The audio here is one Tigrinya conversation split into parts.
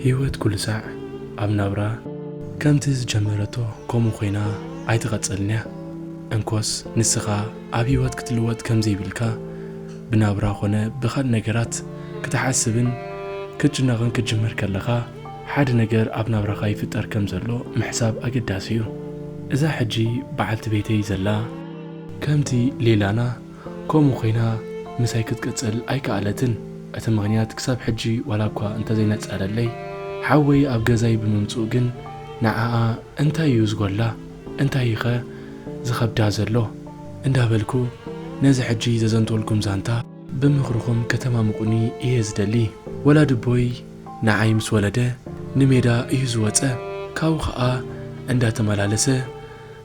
ህይወት ኩሉ ሳዕ ኣብ ናብራ ከምቲ ዝጀመረቶ ከምኡ ኮይና ኣይትቐጽልን እያ። እንኮስ ንስኻ ኣብ ህይወት ክትልወጥ ከም ዘይብልካ ብናብራ ኾነ ብኻልእ ነገራት ክትሓስብን ክትጭነቕን ክትጅምር ከለኻ፣ ሓደ ነገር ኣብ ናብራኻ ይፍጠር ከም ዘሎ ምሕሳብ ኣገዳሲ እዩ። እዛ ሕጂ በዓልቲ ቤተይ ዘላ ከምቲ ሌላና ከምኡ ኮይና ምሳይ ክትቅጽል ኣይከኣለትን። እቲ ምኽንያት ክሳብ ሕጂ ዋላ እኳ እንተዘይነጸረለይ፣ ሓወይ ኣብ ገዛይ ብምምጽኡ ግን ንዓኣ እንታይ እዩ ዝጎድላ? እንታይ'ኸ ዝኸብዳ ዘሎ? እንዳበልኩ ነዚ ሕጂ ዘዘንተወልኩም ዛንታ ብምኽርኹም ከተማምቑኒ እየ ዝደሊ። ወላዲ ኣቦይ ንዓይ ምስ ወለደ ንሜዳ እዩ ዝወጸ። ካብኡ ኸኣ እንዳተመላለሰ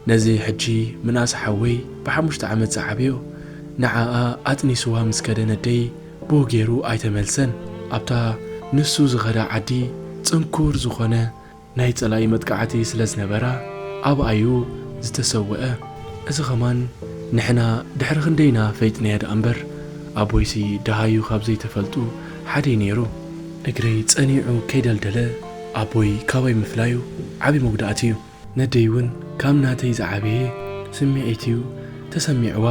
ነዚ ሕጂ ምንኣስ ሓወይ ብሓሙሽተ ዓመት ዝዓብዮ ንዓኣ ኣጥኒስዋ ምስ ከደ ነደይ ብኡ ገይሩ ኣይተመልሰን። ኣብታ ንሱ ዝኸዳ ዓዲ ጽንኩር ዝኾነ ናይ ጸላኢ መጥቃዕቲ ስለ ዝነበራ ኣብኣዩ ዝተሰውአ። እዚ ኸማን ንሕና ድሕሪ ክንደይና ፈይጥናዮ ደኣ እምበር ኣቦይሲ ደሃዩ ካብ ዘይተፈልጡ ሓደይ ነይሩ። እግረይ ጸኒዑ ከይደልደለ ኣቦይ ካባይ ምፍላዩ ዓቢ መጉዳእቲ እዩ። ነደይ እውን ካብ ናተይ ዝዓበየ ስምዒት እዩ ተሰሚዕዋ።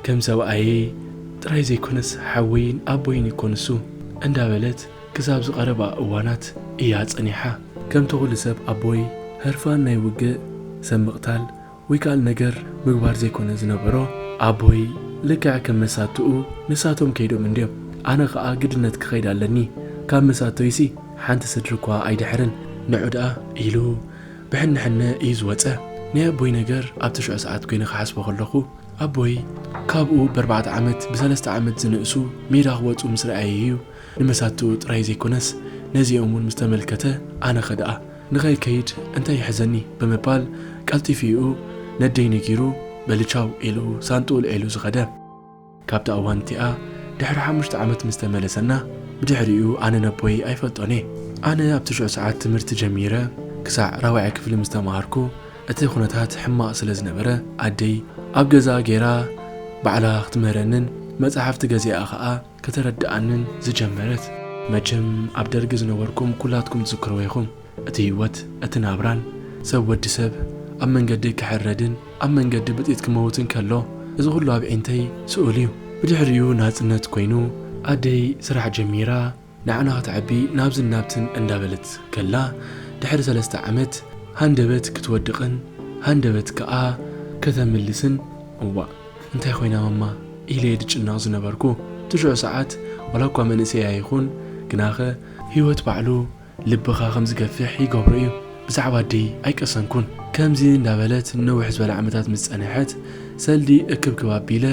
ከም ሰብኣየይ ጥራይ ዘይኮነስ ሓወይን ኣቦይን እኮ ንሱ እንዳበለት ክሳብ ዝቐረባ እዋናት እያ ጸኒሓ። ከምቲ ኩሉ ሰብ ኣቦይ ህርፋን ናይ ውግእ ሰብ ምቕታል ወይ ካልእ ነገር ምግባር ዘይኮነ ዝነበሮ፣ ኣቦይ ልክዕ ከም መሳትኡ ንሳቶም ከይዶም እንድዮም። ኣነ ኸኣ ግድነት ክኸይድ ኣለኒ፣ ካብ መሳቶይሲ ሓንቲ ስድሪ እኳ ኣይድሕርን፣ ንዑ ደኣ ኢሉ ብሕንሕነ እዩ ዝወጸ። ናይ ኣቦይ ነገር ኣብቲ ሽዑ ሰዓት ኮይነ ክሓስቦ ከለኹ፣ ኣቦይ ካብኡ ብኣርባዕተ ዓመት ብሰለስተ ዓመት ዝንእሱ ሜዳ ክወጹ ምስ ረኣየ እዩ ንመሳትኡ ጥራይ ዘይኮነስ ነዚኦም እውን ምስ ተመልከተ፣ ኣነኸ ደኣ ንኸይከይድ እንታይ ይሕዘኒ ብምባል ቀልጢፉ እዩ ነደይ ነጊሩ በሊ ቻው ኢሉ ሳንጥኡ ልዒሉ ዝኸደ። ካብታ እዋን እቲኣ ድሕሪ ሓሙሽተ ዓመት ምስ ተመለሰና፣ ብድሕሪኡ ኣነ ነቦይ ኣይፈልጦን እየ። ኣነ ኣብቲ ሽዑ ሰዓት ትምህርቲ ጀሚረ ክሳዕ ራብዓይ ክፍሊ ምስ ተማሃርኩ፣ እቲ ኩነታት ሕማቕ ስለ ዝነበረ፣ ኣደይ ኣብ ገዛኣ ገይራ ባዕላ ክትምህረንን መጻሕፍቲ ገዚኣ ኸኣ ከተረድኣንን ዝጀመረት። መቸም ኣብ ደርጊ ዝነበርኩም ኩላትኩም ትዝክርዎ ኢኹም። እቲ ህይወት፣ እቲ ናብራን ሰብ ወዲ ሰብ ኣብ መንገዲ ክሕረድን ኣብ መንገዲ ብጥይት ክመውትን ከሎ፣ እዚ ኩሉ ኣብ ዒንተይ ስኡል እዩ። ብድሕሪኡ ናጽነት ኮይኑ፣ ኣደይ ስራሕ ጀሚራ፣ ንዓና ከተዕቢ ናብዝን ናብትን እንዳበለት ከላ፣ ድሕሪ ሰለስተ ዓመት ሃንደበት ክትወድቕን ሃንደበት ከኣ ከተምልስን፣ እዋእ፣ እንታይ ኮይና ማማ ኢለ እየ ዝጭነቕ ዝነበርኩ። እቲ ሽዑ ሰዓት ዋላ እኳ መንእሰይ ኣይኹን፣ ግናኸ ህይወት ባዕሉ ልብኻ ከም ዝገፍሕ ይገብሮ እዩ። ብዛዕባ ኣደይ ኣይቀሰንኩን። ከምዚ እንዳበለት ንነዊሕ ዝበለ ዓመታት ምስ ጸንሐት፣ ሰልዲ እክብክብ ኣቢለ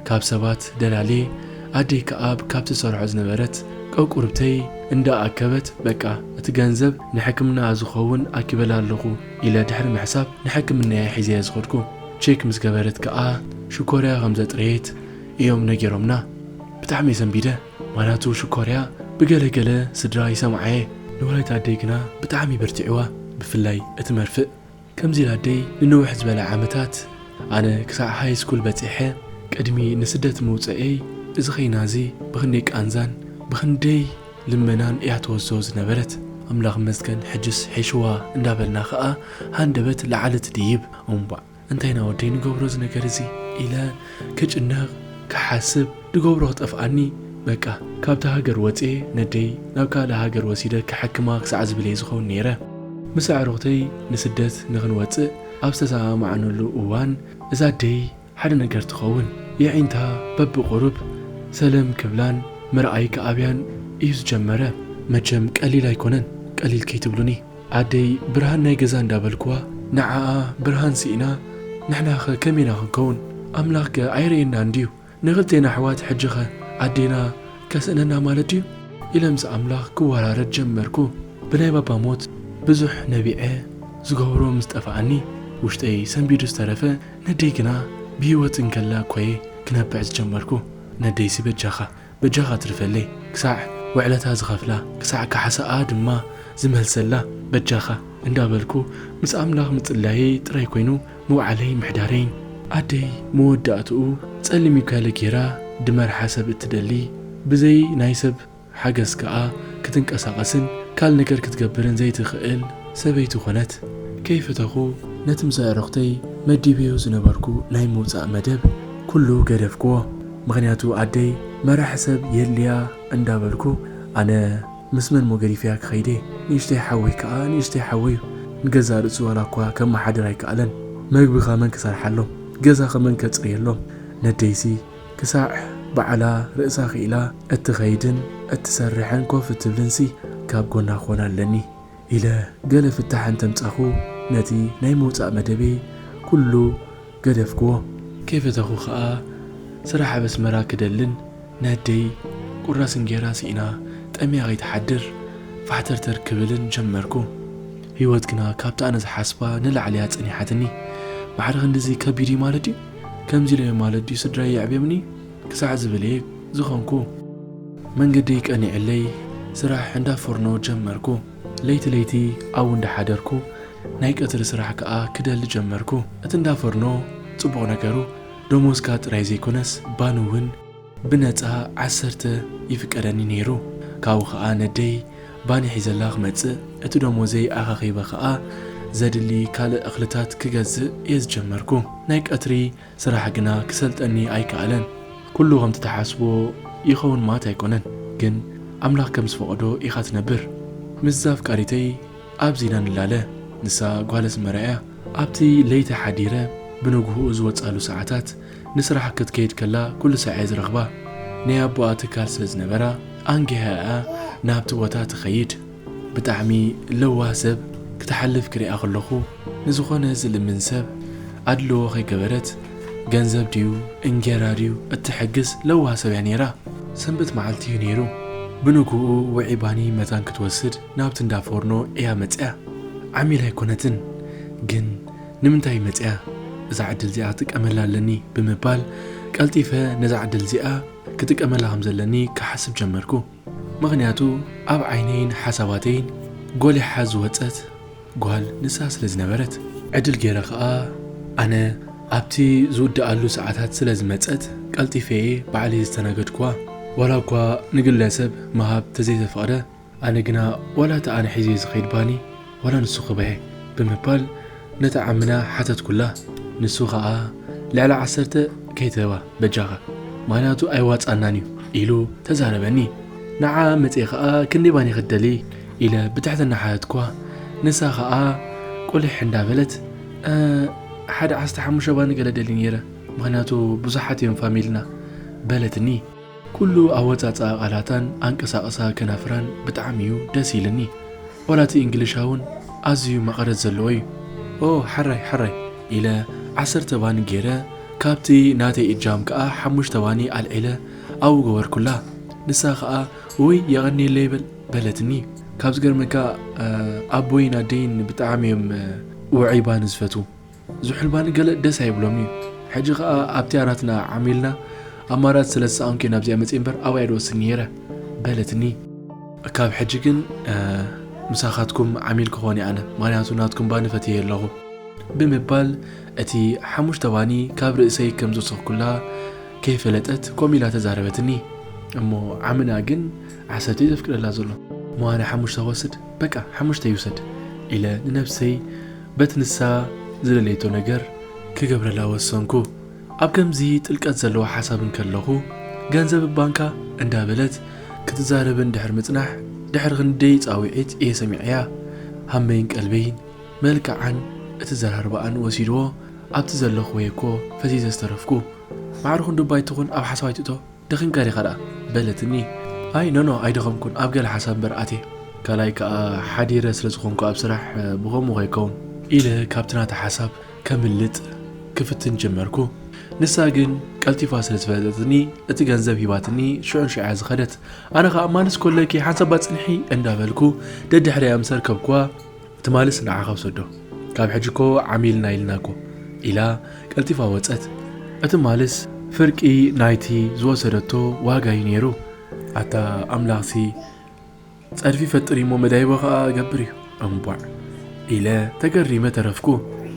ካብ ሰባት ደላልየ፣ ኣደይ ከኣ ካብ ትሰርሖ ዝነበረት ቀቁርብተይ እንዳኣከበት፣ በቃ እቲ ገንዘብ ንሕክምና ዝኸውን ኣኪበላ ኣለኹ ኢለ ድሕሪ ምሕሳብ፣ ንሕክምና'የ ሒዘያ ዝኸድኩ። ቼክ ምስ ገበረት ከኣ ሽኮርያ ከም ዘጥረየት እዮም ነጊሮምና። ብጣዕሚ እየ ሰንቢደ። ማናቱ ሽኮርያ ብገለ ገለ ስድራ ይሰምዓየ። ንወላዲት ኣደይ ግና ብጣዕሚ በርቲዕዋ፣ ብፍላይ እቲ መርፍእ። ከምዚ ኢላ ኣደይ ንንውሕ ዝበለ ዓመታት፣ ኣነ ክሳዕ ሃይ ስኩል በጺሐ፣ ቅድሚ ንስደት ምውጸኤይ፣ እዚ ኸይና እዚ ብኽንደይ ቃንዛን ብኽንደይ ልመናን እያ ትወስዶ ዝነበረት። ኣምላኽ ይመስገን፣ ሕጅስ ሒሽዋ እንዳበልና ኸኣ ሃንደበት ላዕሊ ትድይብ። እምቧእ። እንታይ ኢና ወደይ ንገብሮ እዚ ነገር እዚ ኢለ ክጭነቕ፣ ክሓስብ፣ ድገብሮ ክጠፍኣኒ። በቃ፣ ካብታ ሃገር ወጽየ ነደይ ናብ ካልእ ሃገር ወሲደ ክሕክማ ክሳዕ ዝብል እየ ዝኸውን ነይረ። ምስ ኣዕሩኽተይ ንስደት ንኽንወጽእ ኣብ ዝተሰማማዕናሉ እዋን፣ እዛ ኣደይ ሓደ ነገር ትኸውን። የዒንታ በብቑሩብ ሰለም ክብላን ምርኣይ ክኣብያን እዩ ዝጀመረ። መቸም ቀሊል ኣይኮነን፣ ቀሊል ከይትብሉኒ። ኣደይ ብርሃን ናይ ገዛ እንዳበልክዋ፣ ንዓኣ ብርሃን ስኢና ንሕናኸ ከመይ ኢና ክንከውን? ኣምላኽከ ኣይርእየናን ድዩ? ንኽልቴና ኣሕዋት ሕጂኸ ኣዴና ከስእነና ማለት ድዩ? ኢለ ምስ ኣምላኽ ክወራረድ ጀመርኩ። ብናይ ባባ ሞት ብዙሕ ነቢዐ፣ ዝገብሮ ምስ ጠፍኣኒ፣ ውሽጠይ ሰንቢዱ ዝተረፈ፣ ነደይ ግና ብህይወት እንከላ እኮየ ክነብዕ ዝጀመርኩ። ነደይሲ በጃኻ፣ በጃኻ ትርፈለይ፣ ክሳዕ ውዕለታ ዝኸፍላ፣ ክሳዕ ካሕሳኣ ድማ ዝመልሰላ፣ በጃኻ እንዳበልኩ ምስ ኣምላኽ ምጽላየይ ጥራይ ኮይኑ ምውዓለይ ምሕዳረይን። ኣደይ መወዳእትኡ ጸሊም እዩ ከለ ጌራ ድመርሓ ሰብ እትደሊ፣ ብዘይ ናይ ሰብ ሓገዝ ከኣ ክትንቀሳቐስን ካል ነገር ክትገብርን ዘይትኽእል ሰበይቲ ኾነት። ከይፈተኹ ነቲ ምስ ኣዕሩኽተይ መዲበዮ ዝነበርኩ ናይ ምውጻእ መደብ ኩሉ ገደፍክዎ። ምኽንያቱ ኣደይ መራሕ ሰብ የድልያ እንዳበልኩ ኣነ ምስ መን ሞ ገዲፍያ ክኸይደ? ንእሽተይ ሓወይ ከኣ ንእሽተይ ሓወይ እዩ። ንገዛእ ርእሱ ዋላ እኳ ከመሓድር ኣይከኣለን። መግቢ ከመን ክሰርሓሎም? ገዛ ከመን ከጽርየሎም? ነደይሲ ክሳዕ ባዕላ ርእሳ ክኢላ እትኸይድን እትሰርሕን ኮፍ እትብልንሲ ካብ ጎና ክኾን ኣለኒ ኢለ ገለ ፍታሕ እንተምጻኹ ነቲ ናይ ምውጻእ መደበይ ኩሉ ገደፍክዎ። ከይፈተኹ ከኣ ስራሕ ኣብ ኣስመራ ክደልን ነደይ ቁራስ እንጌራ ስኢና ጠምያ ከይትሓድር ፋሕተርተር ክብልን ጀመርኩ። ህይወት ግና ካብቲ ኣነ ዝሓስባ ንላዕሊ እያ ጸኒሓትኒ። ማዕረ ክንድዚ ከቢድ እዩ ማለት ድዩ? ከምዚ ኢለ እየ ማለት ድዩ ስድራይ የዕብዮምኒ? ክሳዕ ዝብል እየ ዝኾንኩ። መንገደይ ቀኒዕለይ ስራሕ እንዳ ፎርኖ ጀመርኩ። ለይቲ ለይቲ ኣብኡ እንዳሓደርኩ ናይ ቀትሪ ስራሕ ከኣ ክደሊ ጀመርኩ። እቲ እንዳ ፎርኖ ጽቡቕ ነገሩ ደሞዝካ ጥራይ ዘይኮነስ ባኒ እውን ብነጻ ዓሰርተ ይፍቀደኒ ነይሩ። ካብኡ ከኣ ነደይ ባኒ ሒዘላ ክመጽእ፣ እቲ ደሞዘይ ኣኻኺበ ከኣ ዘድሊ ካልእ እኽልታት ክገዝእ እየ ዝጀመርኩ። ናይ ቀትሪ ስራሕ ግና ክሰልጠኒ ኣይከኣለን። ኩሉ ከምቲ ትሓስቦ ይኸውን ማለት ኣይኮነን፣ ግን ኣምላኽ ከም ዝፈቐዶ ኢኻ ትነብር። ምስዛ ኣፍቃሪተይ ኣብዚና ንላለ። ንሳ ጓል ኣስመራ እያ። ኣብቲ ለይቲ ሓዲረ ብንግሆኡ ዝወጻሉ ሰዓታት ንስራሕ ክትከይድ ከላ ኩሉ ሳዕ እየ ዝረኽባ። ናይ ኣቦኣ ትካል ስለ ዝነበራ ኣንጊሃ እያ ናብቲ ቦታ ትኸይድ። ብጣዕሚ ለዋህ ሰብ ክትሓልፍ ክሪኣ ከለኹ ንዝኾነ ዝልምን ሰብ ኣድልዎ ከይገበረት ገንዘብ ድዩ እንጌራ ድዩ እትሕግዝ ለዋህ ሰብ እያ ነይራ። ሰንበት መዓልቲ እዩ ነይሩ። ብንግኡ ውዒ ባኒ መታን ክትወስድ ናብቲ እንዳ ፎርኖ እያ መጽያ። ዓሚል ኣይኮነትን፣ ግን ንምንታይ መጽያ? እዛ ዕድል እዚኣ ክጥቀመላ ኣለኒ ብምባል ቀልጢፈ ነዛ ዕድል እዚኣ ክጥቀመላ ከም ዘለኒ ክሓስብ ጀመርኩ። ምኽንያቱ ኣብ ዓይነይን ሓሳባተይን ጎሊሓ ዝወጸት ጓል ንሳ ስለ ዝነበረት። ዕድል ገይረ ኸኣ ኣነ ኣብቲ ዝውድኣሉ ሰዓታት ስለ ዝመጸት ቀልጢፈ እየ ባዕለይ ዝተናገድኩዋ። ዋላ እኳ ንግለሰብ ምሃብ ተዘይተፈቕደ፣ ኣነ ግና ዋላ እቲ ኣነ ሒዘዮ ዝኸይድ ባኒ ዋላ ንሱ ክበሄ ብምባል ነታ ዓምና ሓተትኩላ። ንሱ ኸኣ ልዕሊ ዓሰርተ ከይትህባ በጃኻ፣ ምኽንያቱ ኣይዋጻናን እዩ ኢሉ ተዛረበኒ። ንዓ መጽየ ኸኣ ክንደይ ባኒ ክትደሊ ኢለ ብትሕትና ሓተትኳ። ንሳ ኸኣ ቁሊሕ እንዳበለት፣ "እ፣ ሓደ ዓሰርተ ሓሙሽተ ባኒ ገለ ደሊ ነይረ፣ ምኽንያቱ ብዙሓት እዮም ፋሚልና" በለትኒ። ኩሉ ኣወጻጽኣ ቃላታን ኣንቀሳቕሳ ከናፍራን ብጣዕሚ እዩ ደስ ኢልኒ። ዋላ እቲ እንግሊሻ እውን ኣዝዩ መቐረት ዘለዎ እዩ። "ኦ፣ ሓራይ፣ ሓራይ" ኢለ ዓሰርተ ባኒ ገይረ፣ ካብቲ ናተይ እጃም ከኣ ሓሙሽተ ባኒ ኣልዒለ ኣብኡ ገበርኩላ። ንሳ ከኣ፣ "ውይ፣ የቐንየለይ በል" በለትኒ። ካብ ዝገርመካ፣ እ፣ ኣቦይን ኣደይን ብጣዕሚ እዮም፣ እ፣ ውዑይ ባኒ ዝፈትዉ። ዝሑል ባኒ ገለ ደስ ኣይብሎምን እዩ። ሕጂ ከኣ ኣብቲ ኣራትና ዓሚልና ኣማራጺ ስለ ዝሰኣንኩ እየ ናብዚኣ መጽየ እምበር ኣብኣ እየ ዝወስን ነይረ በለትኒ። ካብ ሕጂ ግን፣ እ፣ ምሳኻትኩም ዓሚል ክኾን እየ ኣነ፣ ምኽንያቱ ናትኩም ባኒ ፈትየ ኣለኹ ብምባል እቲ ሓሙሽተ ባኒ ካብ ርእሰይ ከም ዝወሰኽኩላ ከይፈለጠት ኮም ኢላ ተዛረበትኒ። እሞ ዓምና ግን ዓሰርተ እዩ ዘፍቅደላ ዘሎ። እሞ ኣነ ሓሙሽተ ክወስድ? በቃ ሓሙሽተ ይውሰድ ኢለ ንነብሰይ በቲ ንሳ ዝደለየቶ ነገር ክገብረላ ወሰንኩ። ኣብ ከምዚ ጥልቀት ዘለዎ ሓሳብ እንከለኹ፣ "ገንዘብ ባንካ" እንዳበለት ክትዛረብ እንድሕር ምጽናሕ፣ ድሕሪ ክንደይ ጻውዒት እየ ሰሚዐያ። ሃመይን ቀልበይን፣ መልክዓን እቲ ዘራርባኣን ወሲድዎ፣ ኣብቲ ዘለኹ እየ እኮ ፈዚዘ ዝተረፍኩ። "ማዕርኹን ዱባይ ትኹን ኣብ ሓሳብ ኣይትእቶ፣ ደኺምካ ዲኻ ደኣ?" በለትኒ። "ኣይ፣ ኖ፣ ኖ፣ ኣይደኸምኩን፣ ኣብ ገለ ሓሳብ እምበር ኣትየ። ካልኣይ ከኣ ሓዲረ ስለ ዝኾንኩ ኣብ ስራሕ፣ ብኸምኡ ከይከውን" ኢለ ካብቲ ናታ ሓሳብ ከምልጥ ክፍትን ጀመርኩ። ንሳ ግን ቀልጢፋ ስለ ዝፈለጠትኒ፣ እቲ ገንዘብ ሂባትኒ ሽዑን ሽዑ እያ ዝኸደት። ኣነ ኸኣ "ማልስ ኮለኪ ሓንሳብ ኣጽንሒ" እንዳበልኩ ደድሕሪኣ ምስ ኣርከብኩዋ፣ "እቲ ማልስ ንዓኻ ውሰዶ፣ ካብ ሕጂ እኮ ዓሚልና ኢልና እኮ" ኢላ ቀልጢፋ ወጸት። እቲ ማልስ ፍርቂ ናይቲ ዝወሰደቶ ዋጋ እዩ ነይሩ። ኣታ ኣምላኽሲ ጸድፊ ይፈጥር እዩ እሞ መዳይቦ ኸኣ ገብር እዩ እምቧዕ ኢለ ተገሪመ ተረፍኩ።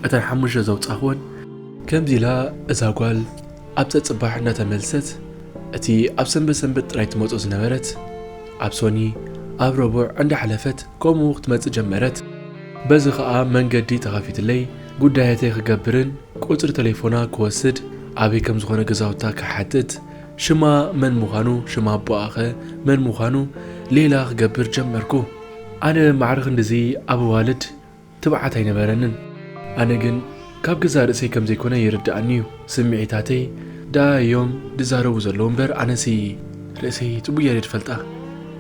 እተን ሓሙሽተ ዘውጻእኽወን ከምዚ ኢላ እዛ ጓል ኣብ ጸጽባሕ እንዳተመልሰት፣ እቲ ኣብ ሰንበት ሰንበት ጥራይ ትመጾ ዝነበረት፣ ኣብ ሶኒ፣ ኣብ ረቡዕ እንዳሓለፈት ከምኡ ክትመጽእ ጀመረት። በዚ ኸኣ መንገዲ ተኸፊትለይ፣ ጉዳያተይ ክገብርን ቁጽሪ ተሌፎና ክወስድ፣ ኣበይ ከም ዝኾነ ገዛውታ ክሓትት፣ ሽማ መን ምዃኑ፣ ሽማ ኣቦኣኸ መን ምዃኑ ሌላ ክገብር ጀመርኩ። ኣነ ማዕረ ክንድዚ ኣብ ኣዋልድ ትብዓት ኣይነበረንን። ኣነ ግን ካብ ገዛእ ርእሰይ ከም ዘይኮነ ይርድኣኒ እዩ። ስምዒታተይ ደኣ እዮም ዝዛረቡ ዘለዉ እምበር፣ ኣነሲ ርእሰይ ጽቡቕ እየ ዝፈልጣ።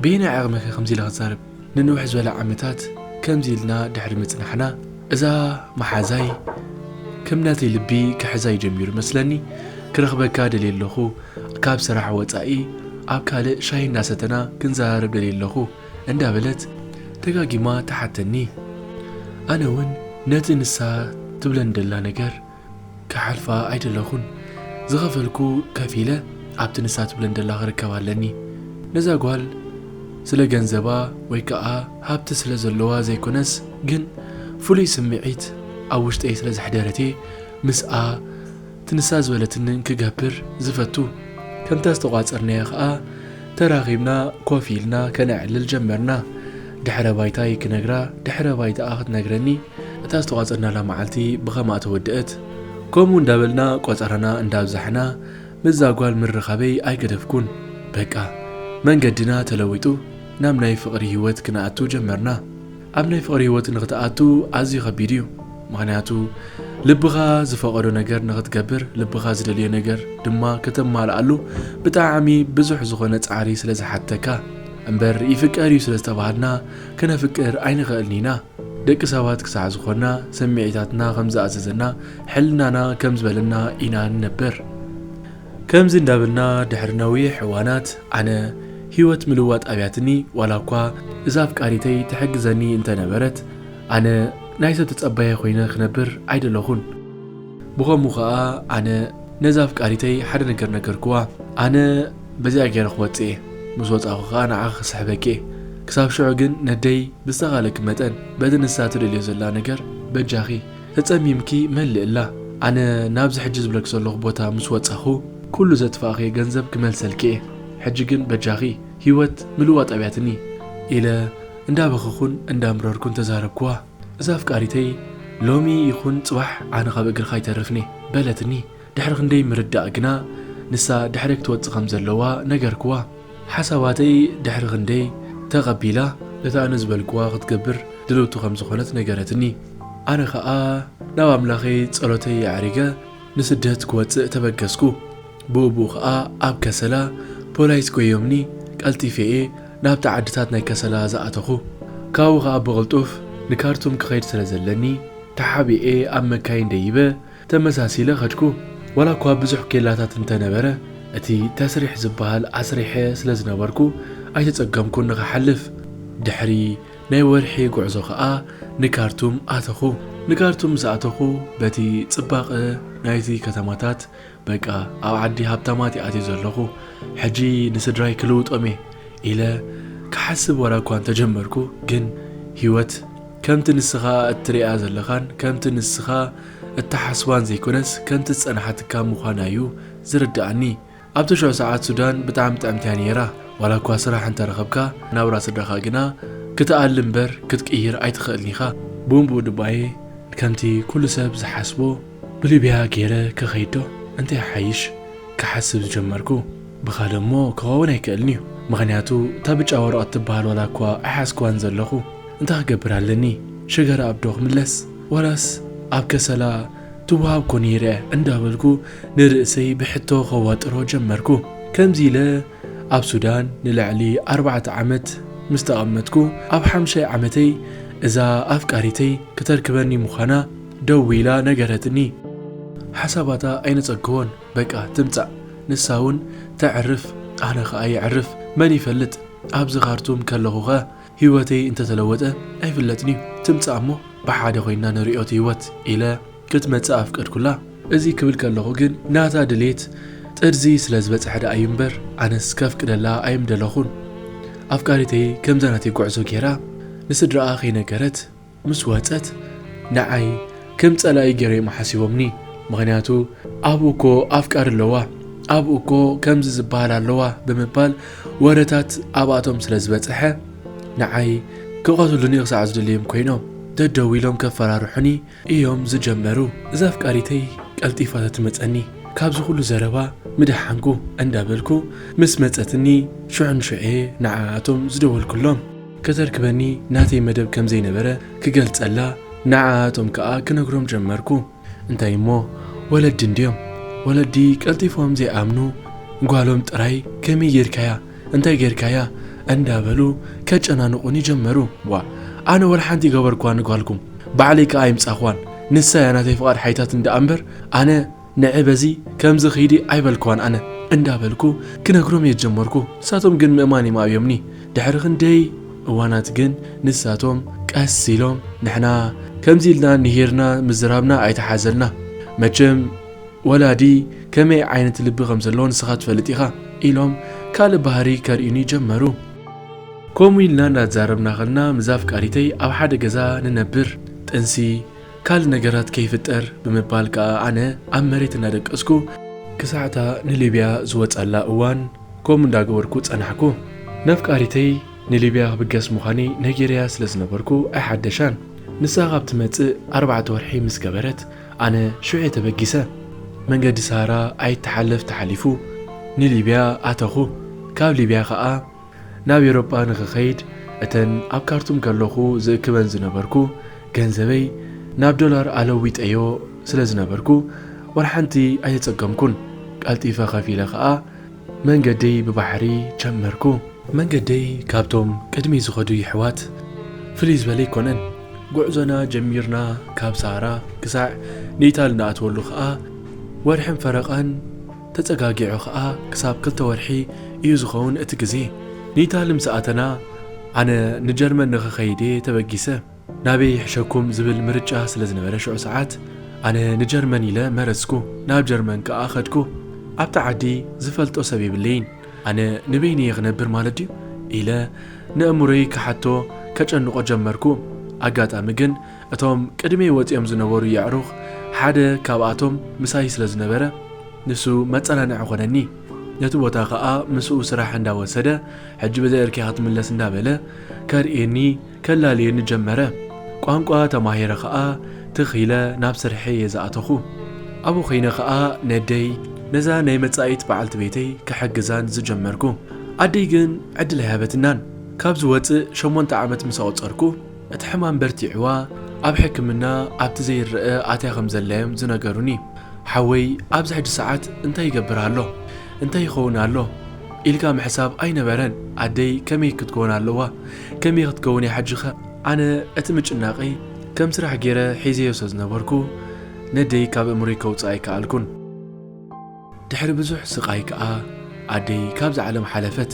በየናይ ዓቕመኸ ከምዚ ኢለ ክዛረብ? ንንውሕ ዝበለ ዓመታት ከምዚ ኢልና ድሕሪ ምጽናሕና፣ እዛ መሓዛይ ከም ናተይ ልቢ ክሕዛይ ጀሚሩ መስለኒ። ክረኽበካ ደልየ ኣለኹ፣ ካብ ስራሕ ወጻኢ ኣብ ካልእ ሻሂ እናሰተና ክንዘራረብ ደልየ ኣለኹ እንዳበለት ደጋጊማ ትሓተኒ። ኣነ እውን ነቲ ንሳ ትብለን ደላ ነገር ክሓልፋ ኣይደለኹን። ዝኸፈልኩ ከፊለ ኣብቲ ንሳ ትብለን ደላ ክርከብ ኣለኒ። ነዛ ጓል ስለ ገንዘባ ወይ ከኣ ሃብቲ ስለ ዘለዋ ዘይኮነስ፣ ግን ፍሉይ ስምዒት ኣብ ውሽጠይ ስለ ዘሕደረት እየ ምስኣ እቲ ንሳ ዝበለትኒ ክገብር ዝፈቱ። ከምታ ዝተቋጸርናዮ ከኣ ተራኺብና ኮፍ ኢልና ከነዕልል ጀመርና። ድሕረ ባይታይ ክነግራ፣ ድሕረ ባይታኣ ክትነግረኒ። እታ ዝተቋጸርናላ መዓልቲ ብኸማኣ ተወደአት። ከምኡ እንዳበልና ቆጸራና እንዳብዛሕና ምስዛ ጓል ምርኻበይ ኣይገደፍኩን። በቃ መንገድና ተለዊጡ ናብ ናይ ፍቕሪ ህይወት ክንኣቱ ጀመርና። ኣብ ናይ ፍቕሪ ህይወት ንኽትኣቱ ኣዝዩ ከቢድ እዩ። ምኽንያቱ ልብኻ ዝፈቐዶ ነገር ንኽትገብር፣ ልብኻ ዝደልዮ ነገር ድማ ከተማልኣሉ ብጣዕሚ ብዙሕ ዝኾነ ጻዕሪ ስለ ዝሓተካ። እምበር ይፍቀር እዩ ስለ ዝተባሃልና ከነፍቅር ኣይንኽእልን ኢና። ደቂ ሰባት ክሳዕ ዝኾንና ስምዒታትና ከም ዝኣዘዘና ሕልናና ከም ዝበለና ኢና ንነብር። ከምዚ እንዳበልና ድሕሪ ነዊሕ እዋናት ኣነ ህይወት ምልዋጥ ኣብያትኒ፣ ዋላ እኳ እዛ ኣፍቃሪተይ ትሕግዘኒ እንተነበረት፣ ኣነ ናይ ሰብ ተጸባየ ኮይነ ክነብር ኣይደለኹን። ብኸምኡ ኸኣ ኣነ ነዛ ኣፍቃሪተይ ሓደ ነገር ነገርክዋ። ኣነ በዚኣ ገይረ ክወጽእ እየ። ምስ ወጻኹ ኸኣ ንዓኺ ክስሕበኪ እየ። ክሳብ ሽዑ ግን ነደይ ብዝተኻለኪ መጠን በቲ ንሳ ትደልዮ ዘላ ነገር በጃኺ ተጸሚምኪ መልእላ። ኣነ ናብዚ ሕጂ ዝብለኪ ዘለኹ ቦታ ምስ ወጻኹ፣ ኩሉ ዘጥፋእኽዮ ገንዘብ ክመልሰልኪ እየ። ሕጂ ግን በጃኺ፣ ህይወት ምልዋጥ ኣብያትኒ ኢለ እንዳበኸኹን እንዳምረርኩን ተዛረብክዋ። እዛ ኣፍቃሪተይ፣ ሎሚ ይኹን ጽባሕ ኣነ ካብ እግርኻ ኣይተርፍን እየ በለትኒ። ድሕሪ ክንደይ ምርዳእ ግና፣ ንሳ ድሕረይ ክትወጽእ ከም ዘለዋ ነገርክዋ። ሓሳባተይ ድሕሪ ክንደይ ተቐቢላ፣ ነቲ ኣነ ዝበልክዋ ክትገብር ድልውቲ ከም ዝኾነት ነገረትኒ። ኣነ ኸኣ ናብ ኣምላኸይ ጸሎተይ ኣዕሪገ ንስደት ክወጽእ ተበገስኩ። ብኡብኡ ኸኣ ኣብ ከሰላ ፖላይስ ጎዮምኒ፣ ቀልጢፈ እየ ናብቲ ዓድታት ናይ ከሰላ ዝኣተኹ። ካብኡ ኸኣ ብቕልጡፍ ንካርቱም ክኸይድ ስለ ዘለኒ፣ ተሓቢኤ ኣብ መካይን ደይበ ተመሳሲለ ኸድኩ። ዋላ እኳ ብዙሕ ኬላታት እንተነበረ፣ እቲ ተስሪሕ ዝበሃል ኣስሪሐ ስለ ዝነበርኩ ኣይተጸገምኩን ንኽሓልፍ። ድሕሪ ናይ ወርሒ ጉዕዞ ኸኣ ንካርቱም ኣተኹ። ንካርቱም ምስ ኣተኹ፣ በቲ ጽባቐ ናይቲ ከተማታት፣ በቃ ኣብ ዓዲ ሃብታማት እየ ኣትየ ዘለኹ፣ ሕጂ ንስድራይ ክልውጦም እየ ኢለ ክሓስብ ዋላ እኳ እንተጀመርኩ፣ ግን ህይወት ከምቲ ንስኻ እትሪኣ ዘለኻን ከምቲ ንስኻ እትሓስባን ዘይኮነስ፣ ከምቲ ዝጸንሓትካ ምዃና እዩ ዝርድኣኒ። ኣብቲ ሽዑ ሰዓት ሱዳን ብጣዕሚ ጥዕምቲ እያ ነይራ። ዋላ እኳ ስራሕ እንተረኸብካ፣ ናብራ ስድራኻ ግና ክትኣሊ እምበር ክትቅይር ኣይትኽእልን ኢኻ። ብኡንብኡ ድባየ ከምቲ ኩሉ ሰብ ዝሓስቦ ብሊብያ ገይረ ክኸይድ ዶ እንታይ ይሓይሽ ክሓስብ ዝጀመርኩ። ብኻልእ እሞ ክኸውን ኣይክእልን እዩ። ምኽንያቱ እታ ብጫ ወረቐት ትበሃል ዋላ እኳ ኣይሓዝክዋን ዘለኹ። እንታይ ክገብር ኣለኒ? ሽገር ኣብ ዶ ክምለስ? ዋላስ ኣብ ከሰላ ትወሃብ ኮን ይርአ እንዳበልኩ ንርእሰይ ብሕቶ ከዋጥሮ ጀመርኩ። ከምዚ ኢለ ኣብ ሱዳን ንልዕሊ ኣርባዕተ ዓመት ምስ ተቐመጥኩ፣ ኣብ ሓምሻይ ዓመተይ እዛ ኣፍቃሪተይ ክተርክበኒ ምዃና ደዊላ ነገረትኒ። ሓሳባታ ኣይነጸግዎን፣ በቃ ትምጻእ፣ ንሳ እውን ተዕርፍ፣ ኣነ ኸኣ የዕርፍ። መን ይፈልጥ፣ ኣብዚ ካርቱም ከለኹኸ ህይወተይ እንተተለወጠ ኣይፍለጥን እዩ። ትምጻእ እሞ ብሓደ ኮይንና ንርእዮ እቲ ህይወት ኢለ ክትመጽእ ኣፍቀድኩላ። እዚ ክብል ከለኹ ግን ናታ ድሌት ጥርዚ ስለ ዝበጽሐ ደኣ እዩ እምበር፣ ኣነስ ከፍቅደላ ኣይምደለኹን። ኣፍቃሪተይ ከምዛ ናተይ ጉዕዞ ገይራ ንስድራኣ ከይነገረት ምስ ወጸት፣ ንዓይ ከም ጸላኢ ገይሮም ሓሲቦምኒ። ምኽንያቱ ኣብኡ እኮ ኣፍቃሪ ኣለዋ፣ ኣብኡ እኮ ከምዚ ዝበሃል ኣለዋ ብምባል ወረታት ኣብኣቶም ስለ ዝበጽሐ፣ ንዓይ ክቐትሉኒ ክሳዕ ዝደልዮም ኮይኖም ደደው ኢሎም ከፈራርሑኒ እዮም ዝጀመሩ። እዛ ኣፍቃሪተይ ቀልጢፋ ተትመጸኒ፣ ካብዚ ኩሉ ዘረባ ምደሓንኩ እንዳበልኩ ምስ መጸትኒ፣ ሽዑ ንሽዑ እየ ንዓኣቶም ዝደወልኩሎም። ከተርክበኒ ናተይ መደብ ከም ዘይነበረ ክገልጸላ፣ ንዓኣቶም ከኣ ክነግሮም ጀመርኩ። እንታይ እሞ፣ ወለዲ እንድዮም። ወለዲ ቀልጢፎም ዘይኣምኑ፣ ጓሎም ጥራይ "ከመይ ጌርካያ? እንታይ ጌርካያ?" እንዳበሉ ከጨናንቑኒ ጀመሩ። ዋ፣ ኣነ ወላ ሓንቲ ይገበርክዋ ንጓልኩም፣ ባዕለይ ከኣ ኣይምጻኽዋን። ንሳ እያ ናተይ ፍቓድ ሓይታት እንድኣ እምበር፣ ኣነ ንዒ በዚ ከምዚ ኺዲ ኣይበልክዋን ኣነ፣ እንዳበልኩ ክነግሮም እየ ጀመርኩ። ንሳቶም ግን ምእማን እዮም ኣብዮምኒ። ድሕሪ ክንደይ እዋናት ግን ንሳቶም ቀስ ኢሎም፣ "ንሕና ከምዚ ኢልና ንሂርና ምዝራብና ኣይተሓዘልና። መቸም ወላዲ ከመይ ዓይነት ልቢ ከም ዘለዎ ንስኻ ትፈልጥ ኢኻ" ኢሎም ካልእ ባህሪ ከርእዩኒ ጀመሩ። ከምኡ ኢልና እንዳዛረብና ከልና፣ ምስ ኣፍቃሪተይ ኣብ ሓደ ገዛ ንነብር፣ ጥንሲ፣ ካልእ ነገራት ከይፍጠር ብምባል ከኣ ኣነ ኣብ መሬት እናደቀስኩ ክሳዕታ ንሊብያ ዝወጸላ እዋን ከምኡ እንዳገበርኩ ጸናሕኩ። ነፍቃሪተይ ንሊብያ ክብገስ ምዃነይ ነጊረያ ስለ ዝነበርኩ ኣይሓደሻን። ንሳ ካብ ትመጽእ ኣርባዕተ ወርሒ ምስ ገበረት፣ ኣነ ሽዑ እየ ተበጊሰ። መንገዲ ሰሃራ ኣይተሓለፍ ተሓሊፉ ንሊብያ ኣተኹ። ካብ ሊብያ ኸኣ ናብ ኤውሮጳ ንኽኸይድ፣ እተን ኣብ ካርቱም ከለኹ ዝእክበን ዝነበርኩ ገንዘበይ ናብ ዶላር ኣለዊጠዮ ስለ ዝነበርኩ፣ ወላ ሓንቲ ኣይተጸገምኩን። ቀልጢፈ ከፊለ ኸኣ መንገደይ ብባሕሪ ጀመርኩ። መንገደይ ካብቶም ቅድሚ ዝኸዱ የሕዋት ፍልይ ዝበለ ኣይኮነን። ጉዕዞና ጀሚርና ካብ ሰሃራ ክሳዕ ንኢታሊ ንኣትወሉ ኸኣ ወርሕን ፈረቓን ተጸጋጊዑ ኸኣ ክሳብ ክልተ ወርሒ እዩ ዝኸውን እቲ ግዜ። ንኢታሊ ምስ ኣተና፣ ኣነ ንጀርመን ንኽኸይድ እየ ተበጊሰ። ናበይ ይሕሸኩም ዝብል ምርጫ ስለ ዝነበረ ሽዑ ሰዓት፣ ኣነ ንጀርመን ኢለ መረጽኩ። ናብ ጀርመን ከኣ ኸድኩ። ኣብታ ዓዲ ዝፈልጦ ሰብ የብለይን። ኣነ ንበይነይ እየ ክነብር ማለት ድዩ? ኢለ ንእምሮይ ክሓቶ ከጨንቆ ጀመርኩ። ኣጋጣሚ ግን እቶም ቅድመይ ወጺኦም ዝነበሩ የዕሩኽ ሓደ ካብኣቶም ምሳይ ስለ ዝነበረ፣ ንሱ መጸናንዒ ኾነኒ። ነቲ ቦታ ኸኣ ምስኡ ስራሕ እንዳወሰደ፣ "ሕጂ ብዘይ ዕርኪ ኢኻ ክትምለስ" እንዳበለ ከርእየኒ ከላልየኒ ጀመረ። ቋንቋ ተማሂረ ኸኣ ትኽ ኢለ ናብ ስርሐይ እየ ዝኣተኹ። ኣብኡ ኸይነ ኸኣ ነደይ ነዛ ናይ መጻኢት በዓልቲ ቤተይ ክሕግዛን ዝጀመርኩ። ኣደይ ግን ዕድል ኣይሃበትናን። ካብ ዝወጽእ ሸሞንተ ዓመት ምስ ኣቑጸርኩ፣ እቲ ሕማም በርቲዕዋ ኣብ ሕክምና ኣብቲ ዘይረኣ ኣትያ ከም ዘላ እዮም ዝነገሩኒ። ሓወይ ኣብዚ ሕጂ ሰዓት እንታይ ይገብር ኣሎ? እንታይ ይኸውን ኣሎ? ኢልካ ምሕሳብ ኣይነበረን። ኣደይ ከመይ ክትከውን ኣለዋ? ከመይ ክትከውን እያ ሕጂኸ? ኣነ እቲ ምጭናቐይ ከም ስራሕ ገይረ ሒዘዮ ስለ ዝነበርኩ፣ ነደይ ካብ ኣእምሮይ ከውጽኣ ኣይከኣልኩን። ድሕሪ ብዙሕ ስቓይ ከኣ ኣደይ ካብዛ ዓለም ሓለፈት።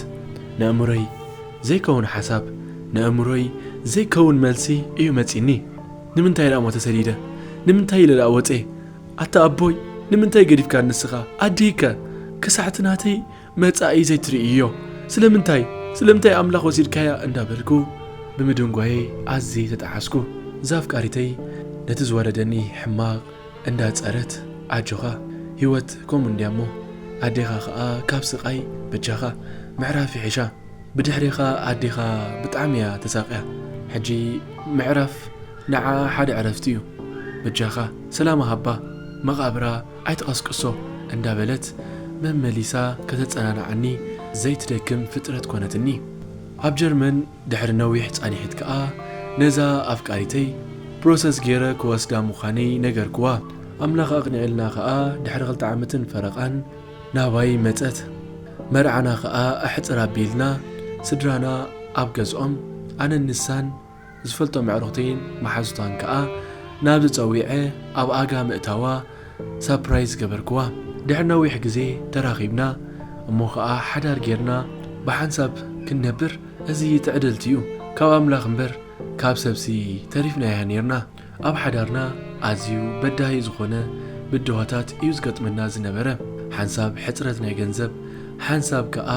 ነእምሮይ ዘይከውን ሓሳብ፣ ነእምሮይ ዘይከውን መልሲ እዩ መጺኒ። ንምንታይ ደኣ እሞ ተሰዲደ? ንምንታይ ኢለ ደኣ ወጼ? ኣታ ኣቦይ፣ ንምንታይ ገዲፍካ ንስኻ? ኣደይከ? ክሳዕቲ ናተይ መጻኢ ዘይትርእዮ? ስለምንታይ? ስለምንታይ ኣምላኽ ወሲድካያ? እንዳበልኩ ብምድንጓየይ ኣዝየ ተጠዓስኩ። እዛ ኣፍቃሪተይ ነቲ ዝወረደኒ ሕማቕ እንዳጸረት፣ ኣጆኻ፣ ህይወት ከምኡ እንድያ እሞ፣ ኣዴኻ ኸኣ ካብ ስቓይ በጃኻ ምዕራፍ ይሕሻ። ብድሕሬኻ ኣዴኻ ብጣዕሚ እያ ተሳቕያ። ሕጂ ምዕራፍ ንዓኣ ሓደ ዕረፍቲ እዩ። በጃኻ ሰላማ ሃባ፣ መቓብራ ኣይትቐስቅሶ እንዳበለት መመሊሳ ከተጸናንዓኒ ዘይትደክም ፍጥረት ኮነትኒ። ኣብ ጀርመን ድሕሪ ነዊሕ ጻንሒት ከኣ ነዛ ኣፍቃሪተይ ፕሮሰስ ገይረ ክወስዳ ምዃነይ ነገርክዋ። ኣምላኽ ኣቕኒዕልና ከኣ ድሕሪ ክልተ ዓመትን ፈረቓን ናባይ መጸት። መርዓና ከኣ ኣሕጽር ኣቢልና ስድራና ኣብ ገዝኦም ኣነን ንሳን ዝፈልጦም ኣዕሩኽተይን መሓዙታን ከኣ ናብዚ ጸዊዐ ኣብ ኣጋ ምእታዋ ሳፕራይዝ ገበርክዋ። ድሕሪ ነዊሕ ግዜ ተራኺብና እሞ ኸኣ ሓዳር ጌርና ብሓንሳብ ክንነብር እዚ ትዕድልቲ እዩ። ካብ ኣምላኽ እምበር ካብ ሰብሲ ተሪፍናያ ኔርና። ኣብ ሓዳርና ኣዝዩ በዳሂ ዝኾነ ብድሆታት እዩ ዝገጥመና ዝነበረ። ሓንሳብ ሕጽረት ናይ ገንዘብ፣ ሓንሳብ ከኣ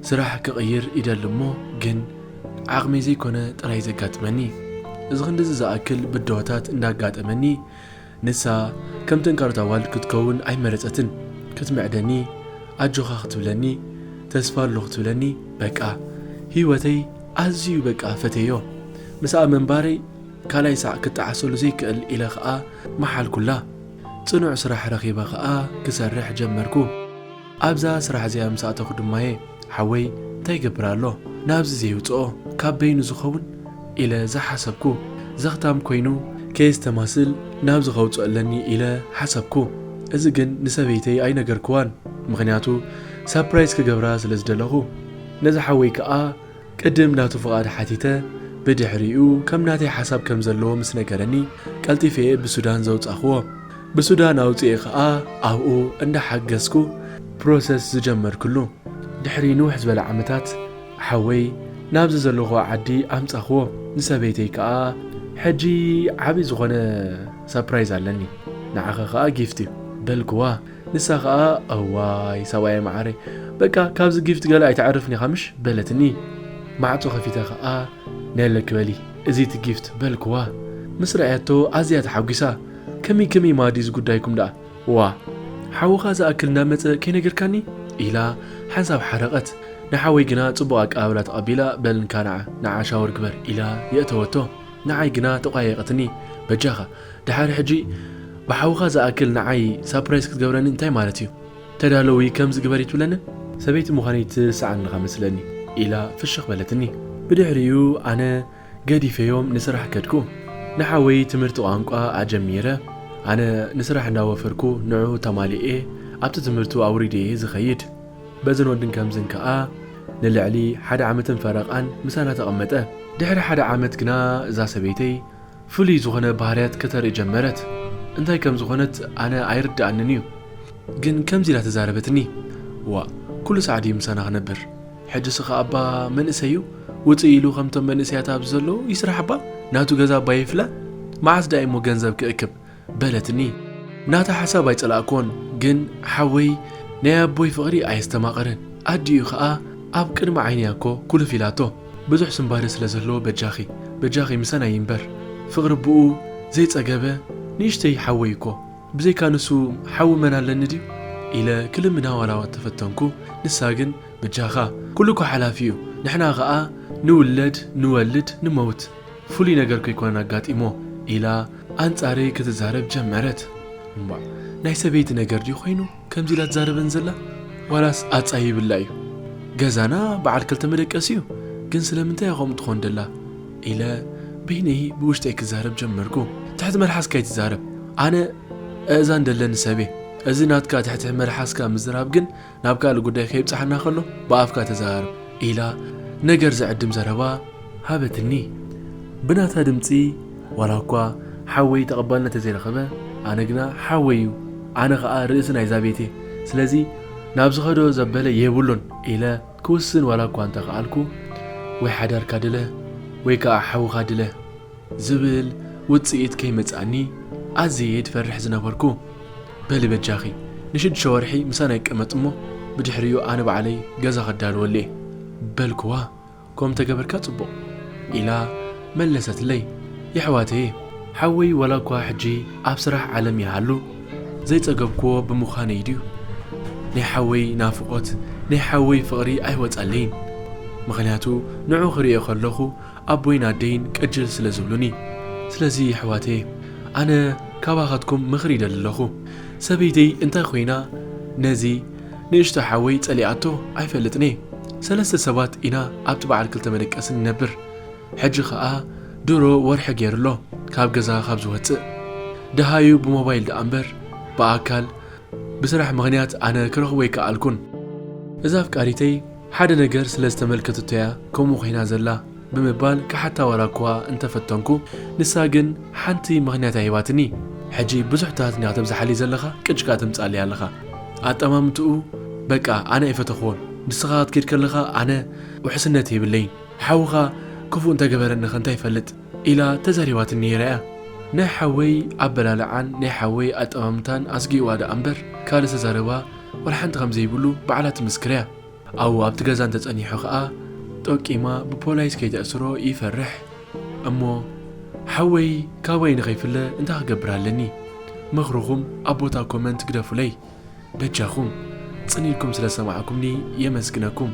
ስራሕ ክቕይር ይደሊ እሞ ግን ዓቕመይ ዘይኮነ ጥራይ ዘጋጥመኒ። እዚ ክንድዚ ዝኣክል ብድሆታት እንዳጋጠመኒ፣ ንሳ ከምተን ካልኦት ኣዋልድ ክትከውን ኣይመረጸትን። ክትምዕደኒ፣ ኣጆኻ ክትብለኒ፣ ተስፋ ኣሎ ክትብለኒ፣ በቃ ህይወተይ ኣዝዩ በቃ ፈተዮ። ምስኣ ምንባረይ ካልኣይ ሳዕ ክጠዓሰሉ ዘይክእል ኢለ ኸኣ መሓልኩላ። ጽኑዕ ስራሕ ረኺበ ኸኣ ክሰርሕ ጀመርኩ። ኣብዛ ስራሕ እዚኣ ምስ ኣተኹ ድማየ ሓወይ እንታይ ይገብር ኣሎ ናብዚ ዘይውጽኦ ካብ በይኑ ዝኸውን ኢለ ዝሓሰብኩ። ዘኽታም ኮይኑ ከየስተማስል ናብዚ ከውጽኦ ኣለኒ ኢለ ሓሰብኩ። እዚ ግን ንሰበይተይ ኣይነገርክዋን፣ ምኽንያቱ ሳፕራይዝ ክገብራ ስለ ዝደለኹ። ነዚ ሓወይ ከኣ ቅድም ናቱ ፍቓድ ሓቲተ፣ ብድሕሪኡ ከም ናተይ ሓሳብ ከም ዘለዎ ምስ ነገረኒ፣ ቀልጢፈ እየ ብሱዳን ዘውጻእኽዎ። ብሱዳን ኣውጽኤ ኸኣ ኣብኡ እንዳሓገዝኩ ፕሮሰስ ዝጀመርክሉ። ድሕሪ ንውሕ ዝበለ ዓመታት ሓወይ ናብዚ ዘለኹዎ ዓዲ ኣምጻኽዎ። ንሰበይተይ ከኣ ሕጂ ዓቢ ዝኾነ ሳፕራይዝ ኣለኒ፣ ንዓኸ ከኣ ጊፍት እዩ በልክዋ። ንሳ ኸኣ እዋይ ሰብኣየ መዓረይ፣ በቃ ካብዚ ጊፍት ገለ ኣይተዕርፍን ኢኻ ምሽ በለትኒ። ማዕጾ ከፊተ ኸኣ ነለኪ በሊ እዚ እቲ ጊፍት በልክዋ። ምስ ረኣየቶ ኣዝያ ተሓጒሳ። ከመይ ከመይ ማዲ እዚ ጉዳይኩም ደኣ? ዋ፣ ሓውኻ ዝኣክል እንዳመጸ ከይነገርካኒ? ኢላ ሓንሳብ ሓረቐት። ንሓወይ ግና ጽቡቕ ኣቀባብላ ተቐቢላ፣ በል እንካ ንዓ፣ ንዓ ሻወር ግበር ኢላ የእተወቶ። ንዓይ ግና ተቋየቐትኒ። በጃኻ፣ ደሓር ሕጂ ብሓውኻ ዝኣክል ንዓይ ሳፕራይዝ ክትገብረኒ እንታይ ማለት እዩ? ተዳለዊ ከምዚ ግበሪ ትብለንን? ሰበይቲ ምዃነይ ትስኣን ኣለኻ መስለኒ ኢላ ፍሽኽ በለትኒ። ብድሕሪኡ ኣነ ገዲፈዮም ንስራሕ ከድኩ። ንሓወይ ትምህርቲ ቋንቋ ኣጀሚረ። ኣነ ንስራሕ እንዳወፈርኩ ንዑ ተማሊኤ ኣብቲ ትምህርቱ ኣውሪደየ ዝኸይድ። በዝን ወድን ከምዝን ከኣ ንልዕሊ ሓደ ዓመትን ፈረቓን ምሳና ተቐመጠ። ድሕሪ ሓደ ዓመት ግና እዛ ሰበይተይ ፍሉይ ዝኾነ ባህርያት ከተርኢ ጀመረት። እንታይ ከም ዝኾነት ኣነ ኣይርድኣንን እዩ። ግን ከምዚ ኢላ ተዛረበትኒ። ዋእ፣ ኩሉ ሳዕ ድዩ ምሳና ክነብር? ሕጂ ስኻ ኣባ መንእሰይ እዩ፣ ውጽእ ኢሉ ከምቶም መንእሰያት ኣብዚ ዘለዉ ይስራሕ እባ፣ ናቱ ገዛ እባ ይፍላ። መዓስ ደኣ እሞ ገንዘብ ክእክብ? በለትኒ። ናታ ሓሳብ ኣይጸላእክዎን፣ ግን ሓወይ ናይ ኣቦይ ፍቕሪ ኣየስተማቕርን። ኣዲኡ ኸኣ ኣብ ቅድሚ ዓይነያ እኮ ኩልፍ ኢላቶ። ብዙሕ ስንባደ ስለ ዘለዎ በጃኺ፣ በጃኺ ምሳና ይንበር። ፍቕሪ ብኡ ዘይጸገበ ንእሽተይ ሓወይ እኮ። ብዘይካ ንሱ ሓዊ መን ኣለኒ ድዩ? ኢለ ክልምና ዋላ ተፈተንኩ። ንሳ ግን በጃኻ፣ ኩሉ እኮ ሓላፊ እዩ። ንሕና ኸኣ ንውለድ፣ ንወልድ፣ ንመውት። ፍሉይ ነገር ከይኮነን ኣጋጢሞ ኢላ ኣንጻረይ ክትዛረብ ጀመረት። እምቧዕ፣ ናይ ሰበይቲ ነገር ድዩ ኮይኑ ከምዚ ኢላ ትዛረበን ዘላ? ዋላስ ኣጻይብላ እዩ? ገዛና በዓል ክልተ መደቀሲ እዩ፣ ግን ስለምንታይ እያ ከምኡ ትኾን ደላ? ኢለ በይነይ ብውሽጠይ ክዛረብ ጀመርኩ። ትሕቲ መልሓስካ ኣይትዛረብ፣ ኣነ ኣእዛን ደለኒ ሰብ እየ። እዚ ናትካ ትሕቲ መልሓስካ ምዝራብ ግን ናብ ካልእ ጉዳይ ከይብጽሓና ከሎ ብኣፍካ ተዘራረብ ኢላ ነገር ዝዕድም ዘረባ ሃበትኒ። ብናታ ድምጺ ዋላ እኳ ሓወይ ተቐባልነት ተዘይረኸበ፣ ኣነ ግና ሓወይ እዩ፣ ኣነ ኸኣ ርእሲ ናይዛ ቤት እየ። ስለዚ ናብ ዝኸዶ ዘበለ የብሉን ኢለ ክውስን ዋላ እኳ እንተኸኣልኩ፣ ወይ ሓዳርካ ድለ ወይ ከኣ ሓውኻ ድለ ዝብል ውጽኢት ከይመጽኣኒ ኣዝየ እየ ዝፈርሕ ዝነበርኩ። በሊ በጃኺ ንሽዱሽተ ወርሒ ምሳና ይቀመጥ እሞ ብድሕሪኡ ኣነ ባዕለይ ገዛ ከዳልወሉ እየ በልክዋ። ከምኡ ተገበርካ ጽቡቕ ኢላ መለሰትለይ። የሕዋተየ፣ ሓወይ ዋላ እኳ ሕጂ ኣብ ስራሕ ዓለም ይሃሉ ዘይጸገብክዎ ብምዃነይ ድዩ? ናይ ሓወይ ናፍቖት፣ ናይ ሓወይ ፍቕሪ ኣይወጻለይን። ምኽንያቱ ንዑ ክርእዮ ከለኹ ኣቦይን ኣደይን ቅጅል ስለ ዝብሉኒ። ስለዚ የሕዋተየ፣ ኣነ ካባኻትኩም ምኽሪ ይደሊ ኣለኹ። ሰበይተይ እንታይ ኮይና ነዚ ንእሽቶ ሓወይ ጸሊኣቶ ኣይፈልጥን እየ። ሰለስተ ሰባት ኢና ኣብቲ በዓል ክልተ መደቀሲ ንነብር። ሕጂ ኸኣ ድሮ ወርሒ ገይሩ ኣሎ ካብ ገዛ ካብ ዝወጽእ። ደሃዩ ብሞባይል ደኣ እምበር ብኣካል ብስራሕ ምኽንያት ኣነ ክረኽቦ ኣይከኣልኩን። እዛ ኣፍቃሪተይ ሓደ ነገር ስለ ዝተመልከተቶ እያ ከምኡ ኮይና ዘላ ብምባል ክሓታ ዋላ እኳ እንተፈተንኩ፣ ንሳ ግን ሓንቲ ምኽንያት ኣይህባትኒ። ሕጂ ብዙሕ ትሃትና ተብዝሓለይ ዘለኻ ቅጭ ከኣ ተምጽኣለይ ኣለኻ። ኣጠማምትኡ በቃ ኣነ ኣይፈተኽዎን። ንስኻ ክትከይድ ከለኻ ኣነ ውሕስነት የብለይን። ሓውኻ ክፉእ እንተገበረኒኸ እንታይ ይፈልጥ? ኢላ ተዛሪባትኒ ነይራ እያ። ናይ ሓወይ ኣበላልዓን ናይ ሓወይ ኣጠማምታን ኣስጊእዋ ደኣ እምበር ካልእ ዝተዛረባ ዋላ ሓንቲ ከም ዘይብሉ ባዕላ ትምስክር እያ። ኣብኡ ኣብቲ ገዛ እንተጸኒሑ ኸኣ ጠቂማ ብፖላይስ ከይተእስሮ ይፈርሕ። እሞ ሓወይ ካባይ ንኸይፍለ እንታይ ክገብር ኣለኒ? ምኽርኹም ኣብ ቦታ ኮመንት ግደፉለይ። በጃኹም ጽን ኢልኩም ስለ ሰማዕኩምኒ የመስግነኩም።